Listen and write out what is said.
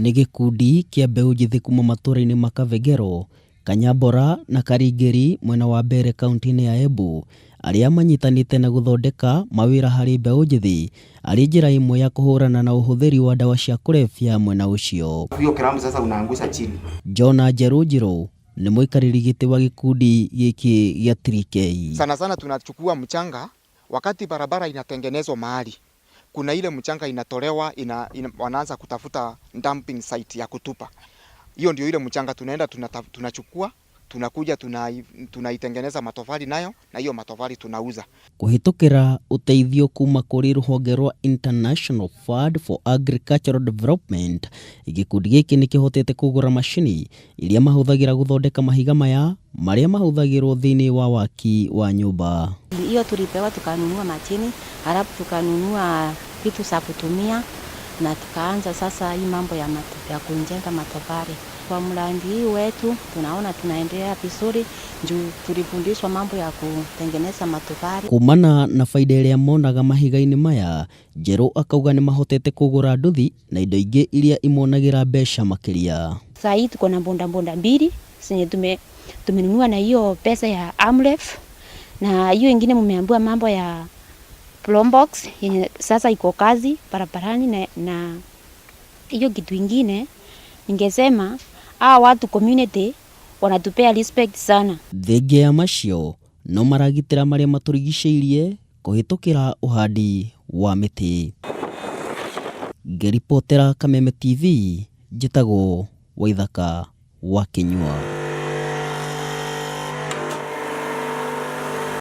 Nĩ gĩkundi kĩa mbeũ njĩthĩ kuma matũra-inĩ ma Kavegero, Kanyambora na Karingĩri mwena wa Mbeere kaunti-inĩ ya Embu arĩa manyitanĩte na gũthondeka mawĩra harĩ mbeũ njĩthĩ arĩ njĩra ĩmwe ya kũhũrana na ũhũthĩri wa ndawa cia kũrebia mwena ũcio. Hiyo kiramu sasa unaangusha chini. Jona Njerũ Njirũ nĩ mũikarĩri gĩtĩ wa gĩkundi gĩkĩ gĩa 3K. Sana sana tunachukua mchanga wakati barabara inatengenezwa mahali. Kuna ile mchanga inatolewa wanaanza kutafuta dumping site ya kutupa. Hiyo ndio ile mchanga tunaenda tunachukua, tunakuja tunaitengeneza matofali nayo, na hiyo matofali tunauza. Kũhĩtũkĩra ũteithio kuma kũrĩ rũhonge rwa International Fund for Agricultural Development, gĩkundi gĩkĩ nĩ kĩhotete kũgũra macini iria mahũthagĩra gũthondeka mahiga maya marĩa mahũthagĩrwo thĩinĩ wa waki wa nyũmba. Hiyo tulipewa tukanunua machini, halafu tukanunua vitu za kutumia na tukaanza sasa hii mambo ya kujenga matofali. Kwa mradi hii wetu tunaona tunaendelea vizuri juu tulifundishwa mambo ya kutengeneza matofali. Kumana na faida ĩrĩa monaga mahiga-inĩ maya, Njerũ akauga nĩ mahotete kũgũra nduthi na indo ingĩ iria imonagĩra mbeca makĩria. Saa hii tuko na bonda bonda mbili zenye tumenunua na hiyo pesa ya Amref, na hiyo ingine mmeambiwa mambo ya Plombox yenye sasa iko kazi barabarani, na hiyo kitu ingine ningesema hawa watu community wanatupea respect sana. Thengia ya macio no maragitĩra marĩa matũrigicĩirie kũhĩtũkĩra ũhandi wa mĩtĩ. Ngĩribotera Kameme TV, njĩtagwo Waithaka wa Kĩnyua.